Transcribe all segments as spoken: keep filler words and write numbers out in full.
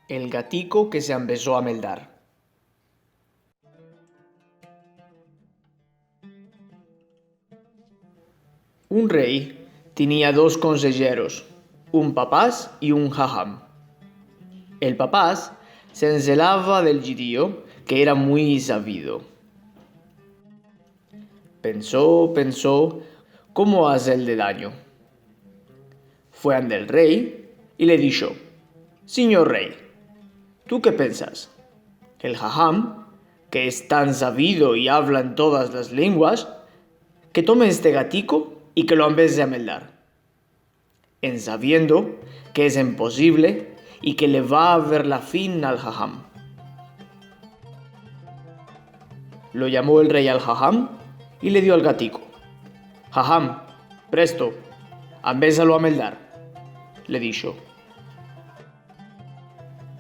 El gatiko ke se ambezo a meldar. Un rey tinia dos konsejeros, un papas i un haham. El papas se enzelava del djidio, ke era muy savido. Penso, penso, komo azer el danyo. Fue ande el rey i le disho: "Sinyor rey, tu ke pensas? El haham, ke es tan savido i avla en todas las lenguas, ke tome este gatiko i ke lo ambeze a meldar, en saviendo ke es imposivle i ke le va a ver la fin al haham." Lo yamo el rey al haham i le dio al gatiko. "Haham, presto, ambezalo a meldar", le disho.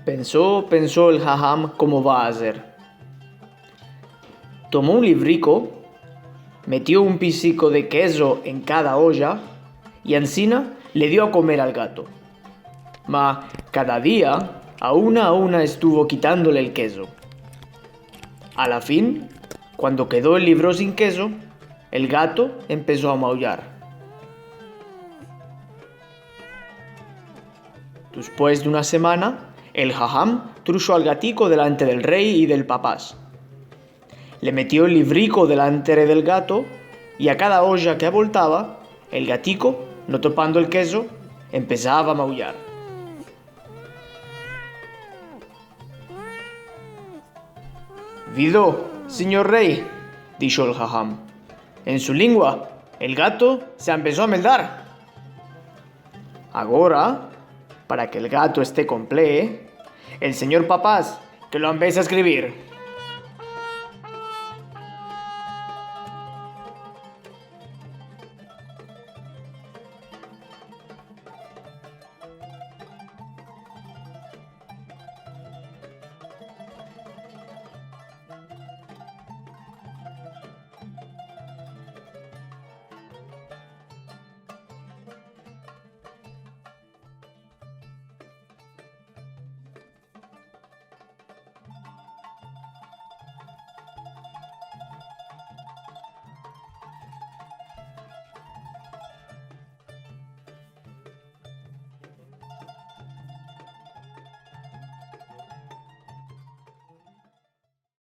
Penso, penso el haham komo va a azer. Tomo un livriko, metio un pisiko de kezo en kada oya i ansina le dio a komer al gato. Ma kada dia, a una a una estuvo kitandole el kezo. A la fin, kuando kedo el livro sin kezo, el gato empeso a mauyar. Despues de una semana, el haham trusho al gatiko delante del rey i del papas. Le metio el livriko delante del gato i a kada oya ke aboltava, el gatiko, no topando el kezo, empesava a mauyar. "Vido, sinyor rey", disho el haham. "En su lengua, el gato se ambezo a meldar." Agora, para ke el gato este komple, el sinyor papas ke lo ambeze a eskrivir.